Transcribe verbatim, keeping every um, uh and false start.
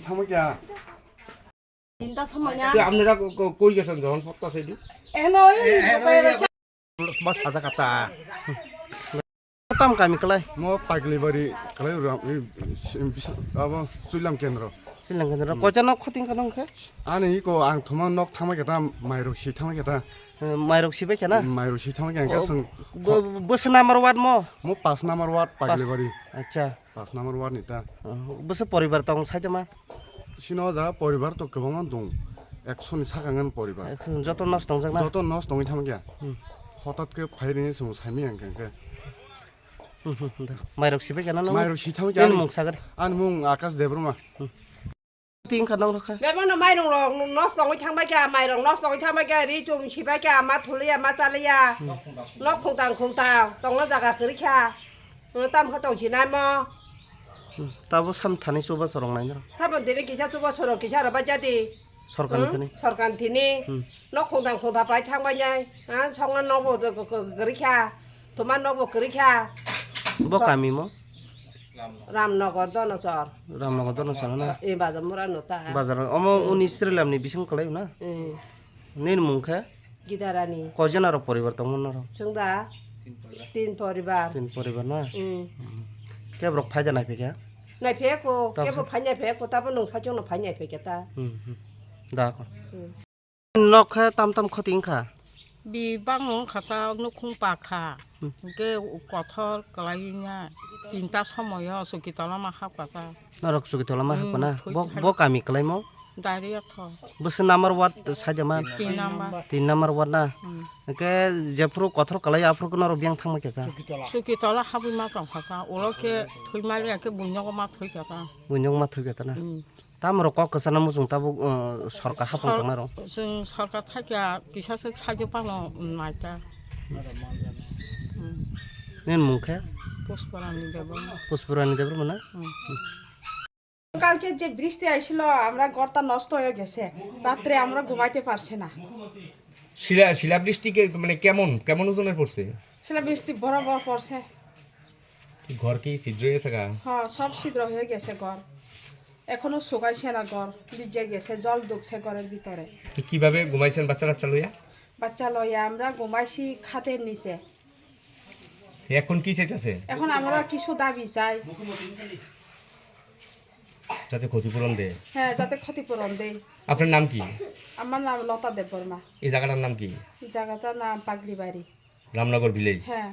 Thangma kya? Tinta somoi na. Te apnara ko-, ko-, koi geson jokhon photo sedi? Eno oi, bai rasa. Mas ada kata. Tam kami kalai? Mo Paglibari kalai ura, i, i, bis-, abo Suilam Kendro. Suilam Kendro. Hmm. Kocha nok khoting kanong khe? Ani iko ang thoma nok thangma keta, mairok si thangma keta. Eh, mairok si bai kena? Mairok si thangma keta, ang kasong. Bo-, bo se number ward mo? Mo pas number ward, pas. Paglibari. Acha. Pas number ward ni ta. Oh, bwswk poribar tong saitama? Sino ja poribar to kwbangma tong. Ekso ni saka ngan poribar. Ekso joto nos tong jak na? Joto nos tongwi thang kya. Hmm. Hotat ke phairi ni sung saimi ang khe. Hmm, hmm, hmm, da. Mairok sibai kya na no? Mairok si thang kya. Ani mung sagari. Ani mung Akash Debbarma. Hmm. Ting kha nang rokha. Bebano mairong rok nos tongwi thang bai kya, mairong nos tongwi thang bai kya, ri chum sibai kya, ma thuliya, ma chaliya. Hmm. Nok khungtang khungtang, tongna jaga kwrwi kha. Hmm, tam kha tong sinai mo. Hmm, tabo sam thani chuba sorong nai nang. Sabon tini kisa chuba sorong kisa rw bai jadi. Sorkar ni thani? Sorkar ni thini. Hmm. Nok khungtang khungtha pai thang bai nai. Ha, songna nokbo kwrwi kha. Thuma nokbo kwrwi kha. Bo kami mo? Ramnagar Donosor. Ramnagar Donosor na? E, bazar mura no ta. Bazar, omo uni Srilam ni bising kwlai na? Hmm. Nini mung khe? Gidarani. Koijon aro poribar tongmani aro? Chwng da tin poribar. Tin poribar na? Hmm. Hmm. Keborok phaida naiphikha? Naiphikha ko, kebo phai naiphikha ko, tabo nwng saichung no phai naiphikha ta. Hmm, hmm. Da ko. Hmm. Nok khe tam tam khoti wngkha? Bi bangno wngkha ta, nukhung pakha. Hmm. Hwnkhe kothor kwlai wngya, tinta somoyo chukitolama hapkha ta. Norok chukitolama hapkha na? Hmm, bo, thwi bo kami kwlaimo? Diarrhea tho. Bwswk number ward saidama? Tin number. Tin number ward na? Hmm. Hwnkhe jephuru kothor kwlaio aphuru norok biyang thangma khe cha? Chukitola hapwi ma tongkha ta. Ulo khe thwimaliya khe buinogo ma thwikha ta. Buinogo ma thwikha ta na? Hmm. Tamoro kok kwchana muchung tabuk, uh, sorkar hapung tongnai rok. Chwng sorkar thakya kisa swk saijo pano naikha. Hmm. Nini mung khe? Puspurani Debbarma. Puspurani Debbarma na? Hmm. কালকে যে বৃষ্টি আইছিল, আমরা ঘরটা নষ্ট হয়ে গেছে, রাত্রে আমরা ঘুমাইতে পারছি না। শিলা, শিলাবৃষ্টি কে-, মানে কেমন, কেমন ওজনের পড়ছে? শিলাবৃষ্টি বড় বড় পড়ছে। ঘর কি ছিদ্র হয়ে গেছে গা? হ্যাঁ, সব ছিদ্র হয়ে গেছে ঘর। এখনো শুকাইছে না ঘর, ভিজে গেছে, জল ঢুকছে ঘরের ভিতরে। তো কিভাবে ঘুমাইছেন বাচ্চা কাচ্চা লইয়া? বাচ্চা লইয়া আমরা ঘুমাইছি খাটের নিচে। এখন কি চাইতেছে? এখন আমরা কিছু দাবি চাই। যাতে ক্ষতিপূরণ দেয়। হ্যাঁ, যাতে ক্ষতিপূরণ দেয়। আপনার নাম কি? আমার নাম লতা দেববর্মা। এই জায়গাটার নাম কি? জায়গাটার নাম পাগলিবাড়ি। রামনগর ভিলেজ? হ্যাঁ।